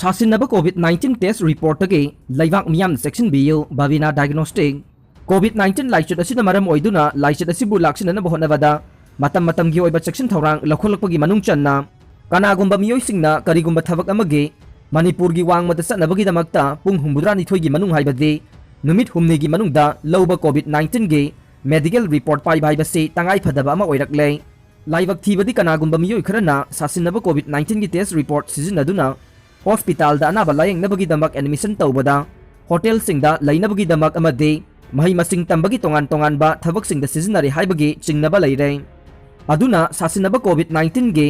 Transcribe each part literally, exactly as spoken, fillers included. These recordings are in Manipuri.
ꯁꯥꯁꯤꯟꯅꯕ COVID nineteen test reportꯇꯒꯤ ꯂꯩꯕꯥꯛ ꯃꯤꯌꯥꯝꯅ ꯆꯦꯛꯁꯤꯟꯕꯤꯌꯨ꯫ ꯕꯕꯤꯅꯥ Diagnostic꯫ COVID nineteen ꯂꯥꯏꯆꯠ ꯑꯁꯤꯅ ꯃꯔꯝ ꯑꯣꯏꯗꯨꯅ ꯂꯥꯏꯆꯠ ꯑꯁꯤꯕꯨ ꯂꯥꯛꯁꯤꯟꯅꯅꯕ ꯍꯣꯠꯅꯕꯗ ꯃꯇꯝ ꯃꯇꯝꯒꯤ ꯑꯣꯏꯕ ꯆꯦꯛꯁꯤꯟ ꯊꯧꯔꯥꯡ ꯂꯧꯈꯠꯂꯛꯄꯒꯤ ꯃꯅꯨꯡ ꯆꯟꯅ ꯀꯅꯥꯒꯨꯝꯕ ꯃꯤꯑꯣꯏꯁꯤꯡꯅ ꯀꯔꯤꯒꯨꯝꯕ ꯊꯕꯛ ꯑꯃꯒꯤ ꯃꯅꯤꯄꯨꯔꯒꯤ ꯋꯥꯡꯃꯗ ꯆꯠꯅꯕꯒꯤꯗꯃꯛꯇ ꯄꯨꯡ ꯍꯨꯝꯐꯨꯇꯔꯥꯅꯤꯊꯣꯏꯒꯤ ꯃꯅꯨꯡ, ꯍꯥꯏꯕꯗꯤ ꯅꯨꯃꯤꯠ ꯍꯨꯝꯅꯤꯒꯤ ꯃꯅꯨꯡꯗ ꯂꯧꯕ COVID nineteenꯒꯤ medical report ꯄꯥꯏꯕ ꯍꯥꯏꯕꯁꯤ ꯇꯉꯥꯏ ꯐꯗꯕ ꯑꯃ ꯑꯣꯏꯔꯛꯂꯦ꯫ ꯂꯥꯏꯕꯛ ꯊꯤꯕꯗꯤ, ꯀꯅꯥꯒꯨꯝꯕ ꯃꯤꯑꯣꯏ ꯈꯔꯅ ꯁꯥꯁꯤꯟꯅꯕ COVID nineteenꯒꯤ test report ꯁꯤꯖꯤꯟꯅꯗꯨꯅ hospitalꯗ ꯑꯅꯥꯕ ꯂꯥꯌꯦꯡꯅꯕꯒꯤꯗꯃꯛ admission ꯇꯧꯕꯗ, hotelꯁꯤꯡꯗ ꯂꯩꯅꯕꯒꯤꯗꯃꯛ ꯑꯃꯗꯤ ꯃꯍꯩ ꯃꯁꯤꯡ ꯇꯝꯕꯒꯤ ꯇꯣꯉꯥꯟ ꯇꯣꯉꯥꯟꯕ ꯊꯕꯛꯁꯤꯡꯗ ꯁꯤꯖꯤꯟꯅꯔꯦ ꯍꯥꯏꯕꯒꯤ ꯆꯤꯡꯅꯕ ꯂꯩꯔꯦ꯫ ꯑꯗꯨꯅ ꯁꯥꯁꯤꯟꯅꯕ COVID nineteenꯒꯤ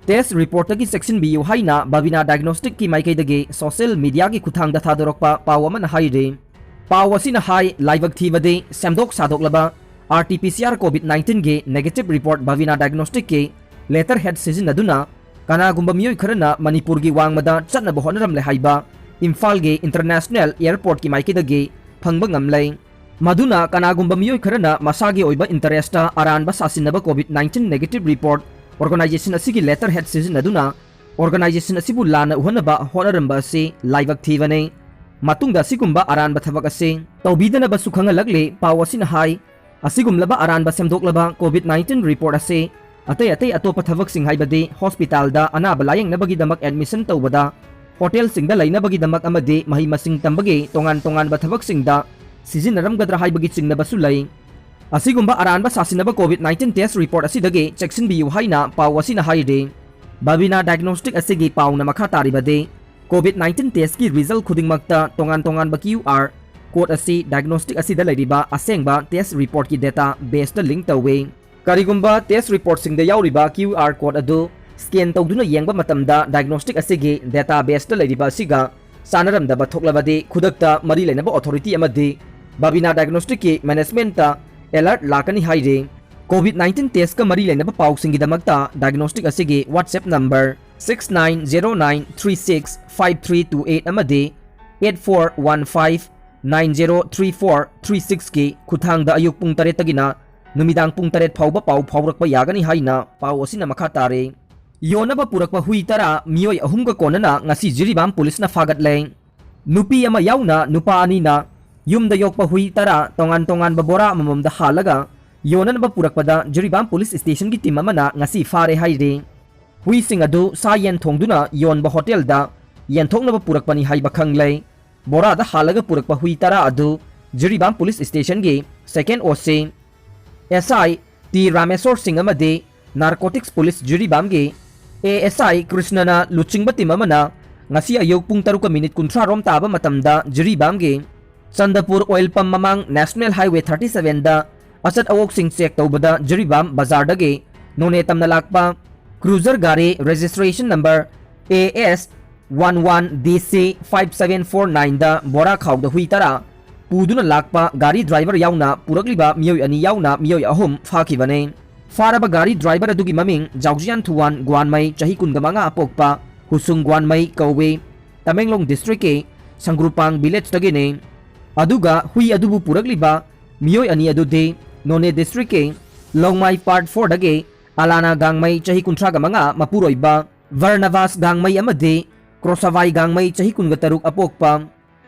test reportꯇꯒꯤ ꯆꯦꯛꯁꯤꯟꯕꯤꯌꯨ ꯍꯥꯏꯅ ꯕꯕꯤꯅꯥ Diagnosticꯀꯤ ꯃꯥꯏꯀꯩꯗꯒꯤ social mediaꯒꯤ ꯈꯨꯠꯊꯥꯡꯗ ꯊꯥꯗꯣꯔꯛꯄ ꯄꯥꯎ ꯑꯃꯅ ꯍꯥꯏꯔꯤ꯫ ꯄꯥꯎ ꯑꯁꯤꯅ ꯍꯥꯏ, ꯂꯥꯏꯕꯛ ꯊꯤꯕꯗꯤ, ꯁꯦꯝꯗꯣꯛ ꯁꯥꯗꯣꯛꯂꯕ RT-PCR COVID nineteenꯒꯤ negative report ꯕꯕꯤꯅꯥ Diagnosticꯀꯤ letterhead ꯁꯤꯖꯤꯟꯅꯗꯨꯅ ꯀꯅꯥꯒꯨꯝꯕ ꯃꯤꯑꯣꯏ ꯈꯔꯅ ꯃꯅꯤꯄꯨꯔꯒꯤ ꯋꯥꯡꯃꯗ ꯆꯠꯅꯕ ꯍꯣꯠꯅꯔꯝꯂꯦ ꯍꯥꯏꯕ ꯏꯝꯐꯥꯜꯒꯤ International Airportꯀꯤ ꯃꯥꯏꯀꯩꯗꯒꯤ ꯐꯪꯕ ꯉꯝꯂꯦ꯫ ꯃꯗꯨꯅ ꯀꯅꯥꯒꯨꯝꯕ ꯃꯤꯑꯣꯏ ꯈꯔꯅ ꯃꯁꯥꯒꯤ ꯑꯣꯏꯕ interestꯇ ꯑꯔꯥꯟꯕ ꯁꯥꯁꯤꯟꯅꯕ COVID nineteen negative report organization ꯑꯁꯤꯒꯤ letterhead ꯁꯤꯖꯤꯟꯅꯗꯨꯅ organization ꯑꯁꯤꯕꯨ ꯂꯥꯟꯅ ꯎꯍꯟꯅꯕ ꯍꯣꯠꯅꯔꯝꯕ ꯑꯁꯤ ꯂꯥꯏꯕꯛ ꯊꯤꯕꯅꯤ꯫ ꯃꯇꯨꯡꯗ ꯑꯁꯤꯒꯨꯝꯕ ꯑꯔꯥꯟꯕ ꯊꯕꯛ ꯑꯁꯤ ꯇꯧꯕꯤꯗꯅꯕꯁꯨ ꯈꯪꯍꯜꯂꯛꯂꯤ꯫ ꯄꯥꯎ ꯑꯁꯤꯅ ꯍꯥꯏ, ꯑꯁꯤꯒꯨꯝꯂꯕ ꯑꯔꯥꯟꯕ ꯁꯦꯝꯗꯣꯛꯂꯕ COVID nineteen report ꯑꯁꯤ ꯑꯇꯩ ꯑꯇꯩ ꯑꯇꯣꯞꯄ ꯊꯕꯛꯁꯤꯡ, ꯍꯥꯏꯕꯗꯤ hospitalꯗ ꯑꯅꯥꯕ ꯂꯥꯌꯦꯡꯅꯕꯒꯤꯗꯃꯛ admission ꯇꯧꯕꯗ, hotelꯁꯤꯡꯗ ꯂꯩꯅꯕꯒꯤꯗꯃꯛ ꯑꯃꯗꯤ ꯃꯍꯩ ꯃꯁꯤꯡ ꯇꯝꯕꯒꯤ ꯇꯣꯉꯥꯟ ꯇꯣꯉꯥꯟꯕ ꯊꯕꯛꯁꯤꯡꯗ ꯁꯤꯖꯤꯟꯅꯔꯝꯒꯗ꯭ꯔꯥ ꯍꯥꯏꯕꯒꯤ ꯆꯤꯡꯅꯕꯁꯨ ꯂꯩ꯫ ꯑꯁꯤꯒꯨꯝꯕ ꯑꯔꯥꯟꯕ ꯁꯥꯁꯤꯟꯅꯕ COVID nineteen test report ꯑꯁꯤꯗꯒꯤ ꯆꯦꯛꯁꯤꯟꯕꯤꯌꯨ ꯍꯥꯏꯅ ꯄꯥꯎ ꯑꯁꯤꯅ ꯍꯥꯏꯔꯤ꯫ ꯕꯕꯤꯅꯥ Diagnostic ꯑꯁꯤꯒꯤ ꯄꯥꯎꯅ ꯃꯈꯥ ꯇꯥꯔꯤꯕꯗꯤ, COVID nineteen testꯀꯤ result ꯈꯨꯗꯤꯡꯃꯛꯇ ꯇꯣꯉꯥꯟ ꯇꯣꯉꯥꯟꯕ QR code ꯑꯁꯤ Diagnostic ꯑꯁꯤꯗ ꯂꯩꯔꯤꯕ ꯑꯁꯦꯡꯕ test reportꯀꯤ databaseꯇ link ꯇꯧꯏ꯫ ꯀꯔꯤꯒꯨꯝꯕ test reportꯁꯤꯡꯗ ꯌꯥꯎꯔꯤꯕ QR code ꯑꯗꯨ scan ꯇꯧꯗꯨꯅ ꯌꯦꯡꯕ ꯃꯇꯝꯗ Diagnostic ꯑꯁꯤꯒꯤ databaseꯇ ꯂꯩꯔꯤꯕ ꯑꯁꯤꯒ ꯆꯥꯅꯔꯝꯗꯕ ꯊꯣꯛꯂꯕꯗꯤ, ꯈꯨꯗꯛꯇ ꯃꯔꯤ ꯂꯩꯅꯕ authority ꯑꯃꯗꯤ ꯕꯕꯤꯅꯥ Diagnosticꯀꯤ managementꯇ alert ꯂꯥꯛꯀꯅꯤ ꯍꯥꯏꯔꯤ꯫ COVID nineteen testꯀ ꯃꯔꯤ ꯂꯩꯅꯕ ꯄꯥꯎꯁꯤꯡꯒꯤꯗꯃꯛꯇ Diagnostic ꯑꯁꯤꯒꯤ WhatsApp number six nine zero nine three six five three two eight ꯑꯃꯗꯤ eight four one five nine zero three four three sixꯀꯤ ꯈꯨꯠꯊꯥꯡꯗ ꯑꯌꯨꯛ ꯄꯨꯡ ꯇꯔꯦꯠꯇꯒꯤꯅ ꯅꯨꯃꯤꯗꯥꯡ ꯄꯨꯡ ꯇꯔꯦꯠ ꯐꯥꯎꯕ ꯄꯥꯎ ꯐꯥꯎꯔꯛꯄ ꯌꯥꯒꯅꯤ ꯍꯥꯏꯅ ꯄꯥꯎ ꯑꯁꯤꯅ ꯃꯈꯥ ꯇꯥꯔꯦ꯫ ꯌꯣꯟꯅꯕ ꯄꯨꯔꯛꯄ ꯍꯨꯏ ꯇꯔꯥ, ꯃꯤꯑꯣꯏ ꯑꯍꯨꯝꯒ ꯀꯣꯟꯅꯅ ꯉꯁꯤ ꯖꯤꯔꯤꯕꯥꯝ ꯄꯨꯂꯤꯁꯅ ꯐꯥꯒꯠꯂꯦ꯫ ꯅꯨꯄꯤ ꯑꯃ ꯌꯥꯎꯅ ꯅꯨꯄꯥ ꯑꯅꯤꯅ ꯌꯨꯝꯗ ꯌꯣꯛꯄ ꯍꯨꯏ ꯇꯔꯥ ꯇꯣꯉꯥꯟ ꯇꯣꯉꯥꯟꯕ ꯕꯣꯔꯥ ꯑꯃꯃꯝꯗ ꯍꯥꯜꯂꯒ ꯌꯣꯟꯅꯅꯕ ꯄꯨꯔꯛꯄꯗ ꯖꯤꯔꯤꯕꯥꯝ ꯄꯨꯂꯤꯁ ꯁ꯭ꯇꯦꯁꯟꯒꯤ ꯇꯤꯝ ꯑꯃꯅ ꯉꯁꯤ ꯐꯥꯔꯦ ꯍꯥꯏꯔꯤ꯫ ꯍꯨꯏꯁꯤꯡ ꯑꯗꯨ ꯁꯥ ꯌꯦꯟ ꯊꯣꯡꯗꯨꯅ ꯌꯣꯟꯕ ꯍꯣꯇꯦꯜꯗ ꯌꯦꯟꯊꯣꯛꯅꯕ ꯄꯨꯔꯛꯄꯅꯤ ꯍꯥꯏꯕ ꯈꯪꯂꯦ꯫ ꯕꯣꯔꯥꯗ ꯍꯥꯜꯂꯒ ꯄꯨꯔꯛꯄ ꯍꯨꯏ ꯇꯔꯥ ꯑꯗꯨ ꯖꯤꯔꯤꯕꯥꯝ ꯄꯨꯂꯤꯁ ꯁ꯭ꯇꯦꯁꯟꯒꯤ ꯁꯦꯀꯦꯟ ꯑꯣ ꯁꯤ ꯑꯦꯁ ꯑꯥꯏ ꯇꯤ ꯔꯥꯃꯦꯁꯣꯔ ꯁꯤꯡ ꯑꯃꯗꯤ ꯅꯥꯔꯀꯣꯇꯤꯛꯁ ꯄꯨꯂꯤꯁ ꯖꯤꯔꯤꯕꯥꯝꯒꯤ ꯑꯦ ꯑꯦꯁ ꯑꯥꯏ ꯀ꯭ꯔꯤꯁꯅꯅ ꯂꯨꯆꯤꯡꯕ ꯇꯤꯝ ꯑꯃꯅ ꯉꯁꯤ ꯑꯌꯨꯛ ꯄꯨꯡ ꯇꯔꯨꯛꯀ ꯃꯤꯅꯤꯠ ꯀꯨꯟꯊ꯭ꯔꯥ ꯔꯣꯝ ꯇꯥꯕ ꯃꯇꯝꯗ ꯖꯤꯔꯤꯕꯥꯝꯒꯤ ꯆꯟꯗꯄꯨꯔ ꯑꯣꯏꯜ ꯄꯝ ꯃꯃꯥꯡ ꯅꯦꯁꯅꯦꯜ ꯍꯥꯏꯋꯦ ꯊꯥꯔꯇꯤ ꯁꯚꯦꯟꯗ ꯑꯆꯠ ꯑꯋꯣꯛꯁꯤꯡ ꯆꯦꯛ ꯇꯧꯕꯗ ꯖꯤꯔꯤꯕꯥꯝ ꯕꯖꯥꯔꯗꯒꯤ ꯅꯣꯅꯦ ꯇꯝꯅ ꯂꯥꯛꯄ ꯀ꯭ꯔꯨꯖꯔ ꯒꯥꯔꯤ registration number A S one one D C five seven four ꯅꯥꯏꯟꯗ ꯕꯣꯔꯥ ꯈꯥꯎꯗ ꯍꯨꯏ ꯇꯔꯥ ꯄꯨꯗꯨꯅ ꯂꯥꯛꯄ ꯒꯥꯔꯤ ꯗ꯭ꯔꯥꯏꯚꯔ ꯌꯥꯎꯅ ꯄꯨꯔꯛꯂꯤꯕ ꯃꯤꯑꯣꯏ ꯑꯅꯤ ꯌꯥꯎꯅ ꯃꯤꯑꯣꯏ ꯑꯍꯨꯝ ꯐꯥꯈꯤꯕꯅꯤ꯫ ꯐꯥꯔꯕ ꯒꯥꯔꯤ ꯗ꯭ꯔꯥꯏꯚꯔ ꯑꯗꯨꯒꯤ ꯃꯃꯤꯡ ꯖꯥꯎꯖꯤꯌꯥꯟ ꯊꯨꯋꯥꯟ ꯒ꯭ꯋꯥꯟꯃꯩ, ꯆꯍꯤ ꯀꯨꯟꯒ ꯃꯉꯥ ꯑꯄꯣꯛꯄ ꯍꯨꯁꯨꯡ ꯒ꯭ꯋꯥꯟꯃꯩ ꯀꯧꯏ꯫ ꯇꯃꯦꯡꯂꯣꯡ ꯗꯤꯁꯇ꯭ꯔꯤꯛꯀꯤ ꯁꯪꯒ꯭ꯔꯨꯄꯥꯡ ꯚꯤꯂꯦꯖꯇꯒꯤꯅꯤ꯫ ꯑꯗꯨꯒ ꯍꯨꯏ ꯑꯗꯨꯕꯨ ꯄꯨꯔꯛꯂꯤꯕ ꯃꯤꯑꯣꯏ ꯑꯅꯤ ꯑꯗꯨꯗꯤ ꯅꯣꯅꯦ ꯗꯤꯁꯇ꯭ꯔꯤꯛꯀꯤ ꯂꯧꯃꯥꯏ ꯄꯥꯔꯠ ꯐꯣꯔꯗꯒꯤ ꯑꯂꯥꯅꯥ ꯒꯥꯡꯃꯩ, ꯆꯍꯤ ꯀꯨꯟꯊ꯭ꯔꯥꯒ ꯃꯉꯥ, ꯃꯄꯨꯔꯣꯏꯕ ꯕꯔꯅꯕꯥꯁ ꯒꯥꯡꯃꯩ ꯑꯃꯗꯤ ꯀ꯭ꯔꯣꯁꯥꯕꯥꯏ ꯒꯥꯡꯃꯩ, ꯆꯍꯤ ꯀꯨꯟꯒ ꯇꯔꯨꯛ ꯑꯄꯣꯛꯄ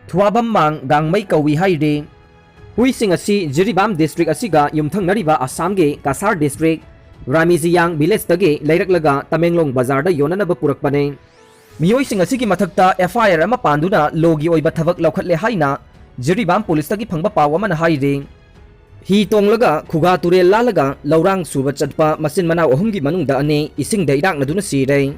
ꯊꯨꯋꯥꯕꯝꯃꯥꯡ ꯒꯥꯡꯃꯩ ꯀꯧꯏ ꯍꯥꯏꯔꯤ꯫ ꯍꯨꯏꯁꯤꯡ ꯑꯁꯤ ꯖꯤꯔꯤꯕꯥꯝ ꯗꯤꯁꯇ꯭ꯔꯤꯛ ꯑꯁꯤꯒ ꯌꯨꯝꯊꯪꯅꯔꯤꯕ ꯑꯁꯥꯝꯒꯤ ꯀꯁꯥꯔ ꯗꯤꯁꯇ꯭ꯔꯤꯛ ꯔꯥꯃꯤꯖꯤꯌꯥꯡ ꯚꯤꯂꯦꯖꯇꯒꯤ ꯂꯩꯔꯛꯂꯒ ꯇꯃꯦꯡꯂꯣꯡ ꯕꯖꯥꯔꯗ ꯌꯣꯟꯅꯅꯕ ꯄꯨꯔꯛꯄꯅꯤ꯫ ꯃꯤꯑꯣꯏꯁꯤꯡ ꯑꯁꯤꯒꯤ ꯃꯊꯛꯇ ꯑꯦꯐ ꯑꯥꯏ ꯑꯥꯔ ꯑꯃ ꯄꯥꯟꯗꯨꯅ ꯂꯣꯒꯤ ꯑꯣꯏꯕ ꯊꯕꯛ ꯂꯧꯈꯠꯂꯦ ꯍꯥꯏꯅ ꯖꯤꯔꯤꯕꯥꯝ ꯄꯨꯂꯤꯁꯇꯒꯤ ꯐꯪꯕ ꯄꯥꯎ ꯑꯃꯅ ꯍꯥꯏꯔꯤ꯫ ꯍꯤ ꯇꯣꯡꯂꯒ ꯈꯨꯒꯥ ꯇꯨꯔꯦꯜ ꯂꯥꯜꯂꯒ ꯂꯧꯔꯥꯡ ꯁꯨꯕ ꯆꯠꯄ ꯃꯆꯤꯟ ꯃꯅꯥꯎ ꯑꯍꯨꯝꯒꯤ ꯃꯅꯨꯡꯗ ꯑꯅꯤ ꯏꯁꯤꯡꯗ ꯏꯔꯥꯛꯅꯗꯨꯅ ꯁꯤꯔꯦ꯫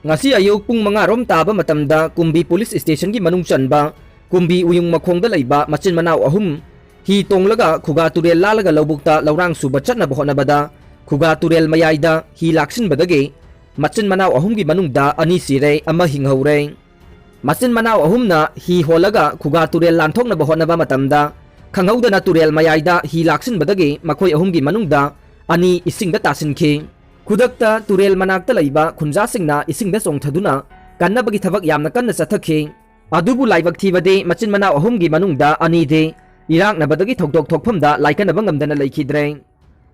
ꯉꯁꯤ ꯑꯌꯨꯛ ꯄꯨꯡ ꯃꯉꯥ ꯔꯣꯝ ꯇꯥꯕ ꯃꯇꯝꯗ ꯀꯨꯝꯕꯤ ꯄꯨꯂꯤꯁ ꯁ꯭ꯇꯦꯁꯟꯒꯤ ꯃꯅꯨꯡ ꯆꯟꯕ ꯀꯨꯝꯕꯤ ꯎꯌꯨꯡ ꯃꯈꯣꯡꯗ ꯂꯩꯕ ꯃꯆꯤꯟ ꯃꯅꯥꯎ ꯑꯍꯨꯝ ꯍꯤ ꯇꯣꯡꯂꯒ ꯈꯨꯒꯥ ꯇꯨꯔꯦꯜ ꯂꯥꯜꯂꯒ ꯂꯧꯕꯨꯛꯇ ꯂꯧꯔꯥꯡ ꯁꯨꯕ ꯆꯠꯅꯕ ꯍꯣꯠꯅꯕꯗ ꯈꯨꯒꯥ ꯇꯨꯔꯦꯜ ꯃꯌꯥꯏꯗ ꯍꯤ ꯂꯥꯛꯁꯤꯟꯕꯗꯒꯤ ꯃꯆꯤꯟ ꯃꯅꯥꯎ ꯑꯍꯨꯝꯒꯤ ꯃꯅꯨꯡꯗ ꯑꯅꯤ ꯁꯤꯔꯦ, ꯑꯃ ꯍꯤꯡꯍꯧꯔꯦ꯫ ꯃꯆꯤꯟ ꯃꯅꯥꯎ ꯑꯍꯨꯝꯅ ꯍꯤ ꯍꯣꯜꯂꯒ ꯈꯨꯒꯥ ꯇꯨꯔꯦꯜ ꯂꯥꯟꯊꯣꯛꯅꯕ ꯍꯣꯠꯅꯕ ꯃꯇꯝꯗ ꯈꯪꯍꯧꯗꯅ ꯇꯨꯔꯦꯜ ꯃꯌꯥꯏꯗ ꯍꯤ ꯂꯥꯛꯁꯤꯟꯕꯗꯒꯤ ꯃꯈꯣꯏ ꯑꯍꯨꯝꯒꯤ ꯃꯅꯨꯡꯗ ꯑꯅꯤ ꯏꯁꯤꯡꯗ ꯇꯥꯁꯤꯟꯈꯤ꯫ ꯈꯨꯗꯛꯇ ꯇꯨꯔꯦꯜ ꯃꯅꯥꯛꯇ ꯂꯩꯕ ꯈꯨꯟꯖꯥꯁꯤꯡꯅ ꯏꯁꯤꯡꯗ ꯆꯣꯡꯊꯗꯨꯅ ꯀꯟꯅꯕꯒꯤ ꯊꯕꯛ ꯌꯥꯝꯅ ꯀꯟꯅ ꯆꯠꯊꯈꯤ꯫ ꯑꯗꯨꯕꯨ ꯂꯥꯏꯕꯛ ꯊꯤꯕꯗꯤ ꯃꯆꯤꯟ ꯃꯅꯥꯎ ꯑꯍꯨꯝꯒꯤ ꯃꯅꯨꯡꯗ ꯑꯅꯤꯗꯤ ꯏꯔꯥꯛꯅꯕꯗꯒꯤ ꯊꯧꯗꯣꯛ ꯊꯣꯛꯐꯝꯗ ꯂꯥꯏꯀꯠꯅꯕ ꯉꯝꯗꯅ ꯂꯩꯈꯤꯗ꯭ꯔꯦ꯫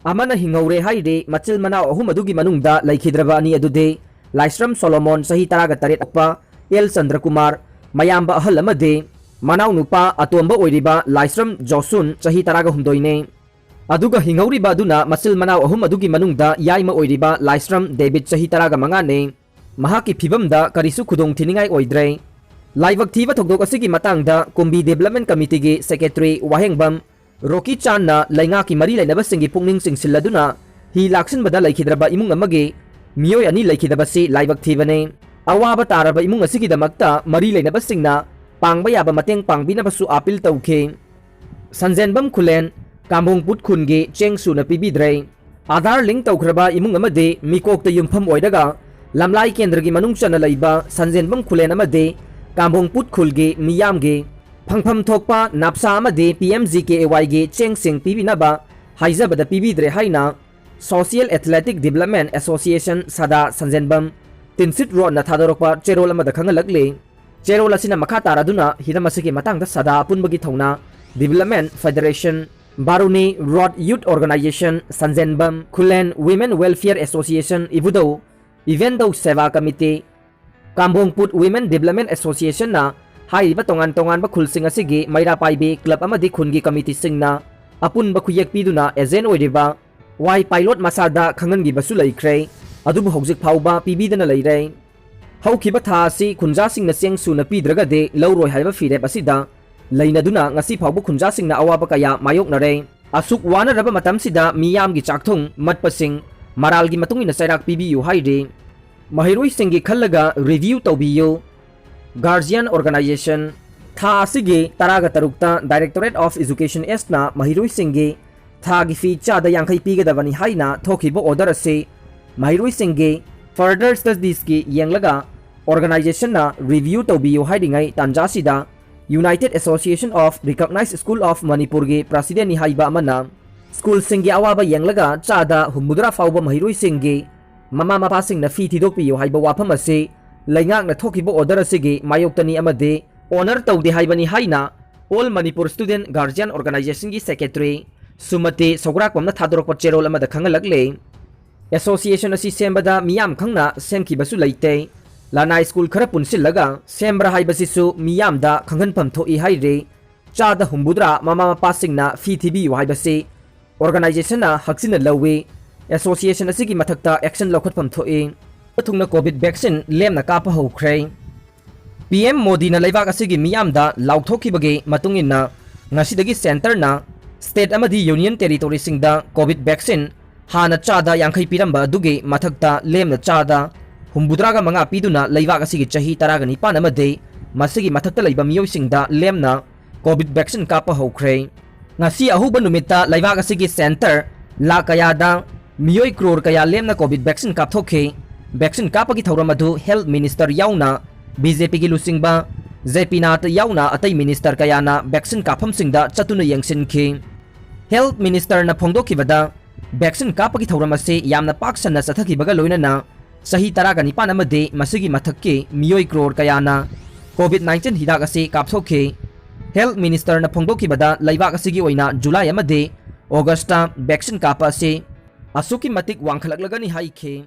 ꯑꯃꯅ ꯍꯤꯡꯍꯧꯔꯦ ꯍꯥꯏꯔꯤ꯫ ꯃꯆꯤꯟ ꯃꯅꯥꯎ ꯑꯍꯨꯝ ꯑꯗꯨꯒꯤ ꯃꯅꯨꯡꯗ ꯂꯩꯈꯤꯗ꯭ꯔꯕ ꯑꯅꯤ ꯑꯗꯨꯗꯤ ꯂꯥꯏꯁ꯭ꯔꯝ ꯁꯣꯂꯣꯃꯣꯟ, ꯆꯍꯤ ꯇꯔꯥꯒ ꯇꯔꯦꯠ ꯑꯣꯛꯄ, ꯑꯦꯜ ꯆꯟꯗ꯭ꯔꯀꯨꯃꯥꯔ, ꯃꯌꯥꯝꯕ ꯑꯍꯜ ꯑꯃꯗꯤ ꯃꯅꯥꯎꯅꯨꯄꯥ ꯑꯇꯣꯝꯕ ꯑꯣꯏꯔꯤꯕ ꯂꯥꯏꯁ꯭ꯔꯝ ꯖꯣꯁꯨꯟ, ꯆꯍꯤ ꯇꯔꯥꯒ ꯍꯨꯝꯗꯣꯏꯅꯤ꯫ ꯑꯗꯨꯒ ꯍꯤꯡꯍꯧꯔꯤꯕ ꯑꯗꯨꯅ ꯃꯆꯤꯜ ꯃꯅꯥꯎ ꯑꯍꯨꯝ ꯑꯗꯨꯒꯤ ꯃꯅꯨꯡꯗ ꯌꯥꯏꯃ ꯑꯣꯏꯔꯤꯕ ꯂꯥꯏꯁ꯭ꯔꯝ ꯗꯦꯕꯤꯠ, ꯆꯍꯤ ꯇꯔꯥꯒ ꯃꯉꯥꯅꯤ꯫ ꯃꯍꯥꯛꯀꯤ ꯐꯤꯕꯝꯗ ꯀꯔꯤꯁꯨ ꯈꯨꯗꯣꯡ ꯊꯤꯅꯤꯡꯉꯥꯏ ꯑꯣꯏꯗ꯭ꯔꯦ꯫ ꯂꯥꯏꯕꯛ ꯊꯤꯕ ꯊꯧꯗꯣꯛ ꯑꯁꯤꯒꯤ ꯃꯇꯥꯡꯗ ꯀꯨꯝꯕꯤ ꯗꯤꯕꯦꯂꯞꯃꯦꯟ ꯀꯃꯤꯇꯤꯒꯤ ꯁꯦꯀ꯭ꯔꯦꯇꯔꯤ ꯋꯥꯍꯦꯡꯕꯝ ꯔꯣꯀꯤ ꯆꯥꯟꯅ ꯂꯩꯉꯥꯛꯀꯤ ꯃꯔꯤ ꯂꯩꯅꯕꯁꯤꯡꯒꯤ ꯄꯨꯛꯅꯤꯡ ꯆꯤꯡꯁꯤꯜꯂꯗꯨꯅ ꯍꯤ ꯂꯥꯛꯁꯤꯟꯕꯗ ꯂꯩꯈꯤꯗ꯭ꯔꯕ ꯏꯃꯨꯡ ꯑꯃꯒꯤ ꯃꯤꯑꯣꯏ ꯑꯅꯤ ꯂꯩꯈꯤꯗꯕꯁꯤ ꯂꯥꯏꯕꯛ ꯊꯤꯕꯅꯤ꯫ ꯑꯋꯥꯕ ꯇꯥꯔꯕ ꯏꯃꯨꯡ ꯑꯁꯤꯒꯤꯗꯃꯛꯇ ꯃꯔꯤ ꯂꯩꯅꯕꯁꯤꯡꯅ ꯄꯥꯡꯕ ꯌꯥꯕ ꯃꯇꯦꯡ ꯄꯥꯡꯕꯤꯅꯕꯁꯨ ꯑꯥꯄꯤꯜ ꯇꯧꯈꯤ꯫ ꯁꯟꯖꯦꯟꯕꯝ ꯈꯨꯂꯦꯟ, ꯀꯥꯝꯕꯣꯡꯄꯨꯠ ꯈꯨꯟꯒꯤ ꯆꯦꯡ ꯁꯨꯅ ꯄꯤꯕꯤꯗ꯭ꯔꯦ꯫ ꯑꯥꯙꯥꯔ ꯂꯤꯡ ꯇꯧꯈ꯭ꯔꯕ ꯏꯃꯨꯡ ꯑꯃꯗꯤ ꯃꯤꯀꯣꯛꯇ ꯌꯨꯝꯐꯝ ꯑꯣꯏꯔꯒ ꯂꯝꯂꯥꯏ ꯀꯦꯟꯗ꯭ꯔꯒꯤ ꯃꯅꯨꯡ ꯆꯟꯅ ꯂꯩꯕ ꯁꯟꯖꯦꯟꯕꯝ ꯈꯨꯂꯦꯟ ꯑꯃꯗꯤ ꯀꯥꯝꯕꯣꯡꯄꯨꯠ ꯈꯨꯜꯒꯤ ꯃꯤꯌꯥꯝꯒꯤ ꯐꯪꯐꯝ ꯊꯣꯛꯄ ꯅꯥꯞꯁꯥ ꯑꯃꯗꯤ P M G K A ꯋꯥꯏꯒꯤ ꯆꯦꯡꯁꯤꯡ ꯄꯤꯕꯤꯅꯕ ꯍꯥꯏꯖꯕꯗ ꯄꯤꯕꯤꯗ꯭ꯔꯦ ꯍꯥꯏꯅ Social Athletic Development Association ꯁꯗꯥ ꯁꯟꯖꯦꯟꯕꯝ Tinsid ꯔꯣꯗꯅ ꯊꯥꯗꯣꯔꯛꯄ ꯆꯦꯔꯣꯜ ꯑꯃꯗ ꯈꯪꯍꯜꯂꯛꯂꯤ꯫ ꯆꯦꯔꯣꯜ ꯑꯁꯤꯅ ꯃꯈꯥ ꯇꯥꯔꯗꯨꯅ ꯍꯤꯔꯝ ꯑꯁꯤꯒꯤ ꯃꯇꯥꯡꯗ ꯁꯗꯥ ꯑꯄꯨꯟꯕꯒꯤ ꯊꯧꯅꯥ Development Federation, Baruni road youth organisation Sanjenbam, Khulen Women Welfare Association, Ibudhou Ibendou Seba committee, Kambongput Women Development Associationꯅ ꯍꯥꯏꯔꯤꯕ ꯇꯣꯉꯥꯟ ꯇꯣꯉꯥꯟꯕ ꯈꯨꯜꯁꯤꯡ ꯑꯁꯤꯒꯤ ꯃꯩꯔꯥ ꯄꯥꯏꯕꯤ ꯀ꯭ꯂꯕ ꯑꯃꯗꯤ ꯈꯨꯟꯒꯤ ꯀꯃꯤꯇꯤꯁꯤꯡꯅ ꯑꯄꯨꯟꯕ ꯈꯨꯌꯦꯛ ꯄꯤꯗꯨꯅ ꯑꯦꯖꯦꯟ ꯑꯣꯏꯔꯤꯕ ꯋꯥꯏ ꯄꯥꯏꯂꯣꯠ ꯃꯁꯥꯗ ꯈꯪꯍꯟꯈꯤꯕꯁꯨ ꯂꯩꯈ꯭ꯔꯦ꯫ ꯑꯗꯨꯕꯨ ꯍꯧꯖꯤꯛ ꯐꯥꯎꯕ ꯄꯤꯕꯤꯗꯅ ꯂꯩꯔꯦ꯫ ꯍꯧꯈꯤꯕ ꯊꯥ ꯑꯁꯤ ꯈꯨꯟꯖꯥꯁꯤꯡꯅ ꯆꯦꯡ ꯁꯨꯅ ꯄꯤꯗ꯭ꯔꯒꯗꯤ ꯂꯧꯔꯣꯏ ꯍꯥꯏꯕ ꯐꯤꯔꯦꯞ ꯑꯁꯤꯗ ꯂꯩꯅꯗꯨꯅ ꯉꯁꯤ ꯐꯥꯎꯕ ꯈꯨꯟꯖꯥꯁꯤꯡꯅ ꯑꯋꯥꯕ ꯀꯌꯥ ꯃꯥꯌꯣꯛꯅꯔꯦ꯫ ꯑꯁꯨꯛ ꯋꯥꯅꯔꯕ ꯃꯇꯝꯁꯤꯗ ꯃꯤꯌꯥꯝꯒꯤ ꯆꯥꯛꯊꯨꯡ ꯃꯠꯄꯁꯤꯡ ꯃꯔꯥꯜꯒꯤ ꯃꯇꯨꯡ ꯏꯟꯅ ꯆꯩꯔꯥꯛ ꯄꯤꯕꯤꯌꯨ ꯍꯥꯏꯔꯤ꯫ ꯃꯍꯩꯔꯣꯏꯁꯤꯡꯒꯤ ꯈꯜꯂꯒ ꯔꯤꯚꯤꯌꯨ ꯇꯧꯕꯤꯌꯨ꯫ Guardian Organization, ꯊꯥ ꯑꯁꯤꯒꯤ ꯇꯔꯥꯒ ꯇꯔꯨꯛꯇ Directorate of Education Sꯅ ꯃꯍꯩꯔꯣꯏꯁꯤꯡꯒꯤ ꯊꯥꯒꯤ ꯐꯤ ꯆꯥꯗ ꯌꯥꯡꯈꯩ ꯄꯤꯒꯗꯕꯅꯤ ꯍꯥꯏꯅ ꯊꯣꯛꯈꯤꯕ ꯑꯣꯔꯗꯔ ꯑꯁꯤ ꯃꯍꯩꯔꯣꯏꯁꯤꯡꯒꯤ further studiesꯀꯤ ꯌꯦꯡꯂꯒ organizationꯅ ꯔꯤꯚꯤꯌꯨ ꯇꯧꯕꯤꯌꯨ ꯍꯥꯏꯔꯤꯉꯩ ꯇꯥꯟꯖꯥꯁꯤꯗ United Association of Recognized School of Manipurꯒꯤ presidentꯅꯤ ꯍꯥꯏꯕ ꯑꯃꯅ ꯁ꯭ꯀꯨꯜꯁꯤꯡꯒꯤ ꯑꯋꯥꯕ ꯌꯦꯡꯂꯒ ꯆꯥꯗ ꯍꯨꯝꯐꯨꯇꯔꯥ ꯐꯥꯎꯕ ꯃꯍꯩꯔꯣꯏꯁꯤꯡꯒꯤ ꯃꯃꯥ ꯃꯄꯥꯁꯤꯡꯅ ꯐꯤ ꯊꯤꯗꯣꯛꯄꯤꯌꯨ ꯍꯥꯏꯕ ꯋꯥꯐꯝ ꯑꯁꯤ ꯂꯩꯉꯥꯛꯅ ꯊꯣꯛꯈꯤꯕ ꯑꯣꯔꯗꯔ ꯑꯁꯤꯒꯤ ꯃꯥꯌꯣꯛꯇꯅꯤ ꯑꯃꯗꯤ ꯑꯣꯅꯔ ꯇꯧꯗꯦ ꯍꯥꯏꯕꯅꯤ ꯍꯥꯏꯅ All Manipur Student Guardian Organizationꯒꯤ ꯁꯦꯀ꯭ꯔꯦꯇꯔꯤ ꯁꯨꯃꯇꯤ ꯁꯧꯒ꯭ꯔꯥꯛꯄꯝꯅ ꯊꯥꯗꯣꯔꯛꯄ ꯆꯦꯔꯣꯜ ꯑꯃꯗ ꯈꯪꯍꯜꯂꯛꯂꯤ꯫ ꯑꯦꯁꯣꯁꯤꯌꯦꯁꯟ ꯑꯁꯤ ꯁꯦꯝꯕꯗ ꯃꯤꯌꯥꯝ ꯈꯪꯅ ꯁꯦꯝꯈꯤꯕꯁꯨ ꯂꯩꯇꯦ꯫ ꯂꯅꯥꯏ ꯁ꯭ꯀꯨꯜ ꯈꯔ ꯄꯨꯟꯁꯤꯜꯂꯒ ꯁꯦꯝꯕ꯭ꯔꯥ ꯍꯥꯏꯕꯁꯤꯁꯨ ꯃꯤꯌꯥꯝꯗ ꯈꯪꯍꯟꯐꯝ ꯊꯣꯛꯏ ꯍꯥꯏꯔꯤ꯫ ꯆꯥꯗ ꯍꯨꯝꯐꯨꯇꯔꯥ ꯃꯃꯥ ꯃꯄꯥꯁꯤꯡꯅ ꯐꯤ ꯊꯤꯕꯤꯌꯨ ꯍꯥꯏꯕꯁꯤ ꯑꯣꯔꯒꯅꯥꯏꯖꯦꯁꯟꯅ ꯍꯛꯆꯤꯟꯅ ꯂꯧꯏ꯫ ꯑꯦꯁꯣꯁꯤꯌꯦꯁꯟ ꯑꯁꯤꯒꯤ ꯃꯊꯛꯇ ꯑꯦꯛꯁꯟ ꯂꯧꯈꯠꯐꯝ ꯊꯣꯛꯏ꯫ ꯊꯨꯡꯅ ꯀꯣꯚꯤꯗ ꯚꯦꯛꯁꯤꯟ ꯂꯦꯝꯅ ꯀꯥꯞꯄ ꯍꯧꯈ꯭ꯔꯦ꯫ ꯄꯤ ꯑꯦꯝ ꯃꯣꯗꯤꯅ ꯂꯩꯕꯥꯛ ꯑꯁꯤꯒꯤ ꯃꯤꯌꯥꯝꯗ ꯂꯥꯎꯊꯣꯛꯈꯤꯕꯒꯤ ꯃꯇꯨꯡ ꯏꯟꯅ, ꯉꯁꯤꯗꯒꯤ ꯁꯦꯟꯇꯔꯅ ꯁ꯭ꯇꯦꯠ ꯑꯃꯗꯤ ꯌꯨꯅꯤꯌꯟ ꯇꯦꯔꯤꯇꯣꯔꯤꯁꯤꯡꯗ ꯀꯣꯚꯤꯗ ꯚꯦꯛꯁꯤꯟ ꯍꯥꯟꯅ ꯆꯥꯗ ꯌꯥꯡꯈꯩ ꯄꯤꯔꯝꯕ ꯑꯗꯨꯒꯤ ꯃꯊꯛꯇ ꯂꯦꯝꯅ ꯆꯥꯗ ꯍꯨꯝꯐꯨꯇꯔꯥꯒ ꯃꯉꯥ ꯄꯤꯗꯨꯅ ꯂꯩꯕꯥꯛ ꯑꯁꯤꯒꯤ ꯆꯍꯤ ꯇꯔꯥꯒ ꯅꯤꯄꯥꯟ ꯑꯃꯗꯤ ꯃꯁꯤꯒꯤ ꯃꯊꯛꯇ ꯂꯩꯕ ꯃꯤꯑꯣꯏꯁꯤꯡꯗ ꯂꯦꯝꯅ ꯀꯣꯚꯤꯗ ꯚꯦꯛꯁꯤꯟ ꯀꯥꯞꯄ ꯍꯧꯈ꯭ꯔꯦ꯫ ꯉꯁꯤ ꯑꯍꯧꯕ ꯅꯨꯃꯤꯠꯇ ꯂꯩꯕꯥꯛ ꯑꯁꯤꯒꯤ ꯁꯦꯟꯇꯔ ꯂꯥꯈ ꯀꯌꯥꯗ ꯃꯤꯑꯣꯏ ꯀ꯭ꯔꯣꯔ ꯀꯌꯥ ꯂꯦꯝꯅ ꯀꯣꯚꯤꯗ ꯚꯦꯛꯁꯤꯟ ꯀꯥꯞꯊꯣꯛꯈꯤ꯫ ꯚꯦꯛꯁꯤꯟ ꯀꯥꯞꯄꯒꯤ ꯊꯧꯔꯝ ꯑꯗꯨ ꯍꯦꯜꯊ ꯃꯤꯅꯤꯁꯇꯔ ꯌꯥꯎꯅ, ꯕꯤ ꯖꯦ ꯄꯤꯒꯤ ꯂꯨꯆꯤꯡꯕ ꯖꯦ ꯄꯤ ꯅꯥꯗ ꯌꯥꯎꯅ ꯑꯇꯩ ꯃꯤꯅꯤꯁꯇꯔ ꯀꯌꯥꯅ ꯚꯦꯛꯁꯤꯟ ꯀꯥꯞꯐꯝꯁꯤꯡꯗ ꯆꯠꯇꯨꯅ ꯌꯦꯡꯁꯤꯟꯈꯤ꯫ ꯍꯦꯜꯊ ꯃꯤꯅꯤꯁꯇꯔꯅ ꯐꯣꯡꯗꯣꯛꯈꯤꯕꯗ, ꯚꯦꯛꯁꯤꯟ ꯀꯥꯞꯄꯒꯤ ꯊꯧꯔꯝ ꯑꯁꯤ ꯌꯥꯝꯅ ꯄꯥꯛ ꯁꯟꯅ ꯆꯠꯊꯈꯤꯕꯒ ꯂꯣꯏꯅꯅ ꯆꯍꯤ ꯇꯔꯥꯒ ꯅꯤꯄꯥꯟ ꯑꯃꯗꯤ ꯃꯁꯤꯒꯤ ꯃꯊꯛꯀꯤ ꯃꯤꯑꯣꯏ ꯀ꯭ꯔꯣꯔ ꯀꯌꯥꯅ ꯀꯣꯚꯤꯗ ꯅꯥꯏꯟꯇꯤꯟ ꯍꯤꯗꯥꯛ ꯑꯁꯤ ꯀꯥꯞꯊꯣꯛꯈꯤ꯫ ꯍꯦꯜꯊ ꯃꯤꯅꯤꯁꯇꯔꯅ ꯐꯣꯡꯗꯣꯛꯈꯤꯕꯗ, ꯂꯩꯕꯥꯛ ꯑꯁꯤꯒꯤ ꯑꯣꯏꯅ ꯖꯨꯂꯥꯏ ꯑꯃꯗꯤ ꯑꯣꯒꯁꯇ ꯚꯦꯛꯁꯤꯟ ꯀꯥꯞꯄ ꯑꯁꯤ ꯑꯁꯨꯛꯀꯤ ꯃꯇꯤꯛ ꯋꯥꯡꯈꯠꯂꯛꯂꯒꯅꯤ ꯍꯥꯏꯈꯤ꯫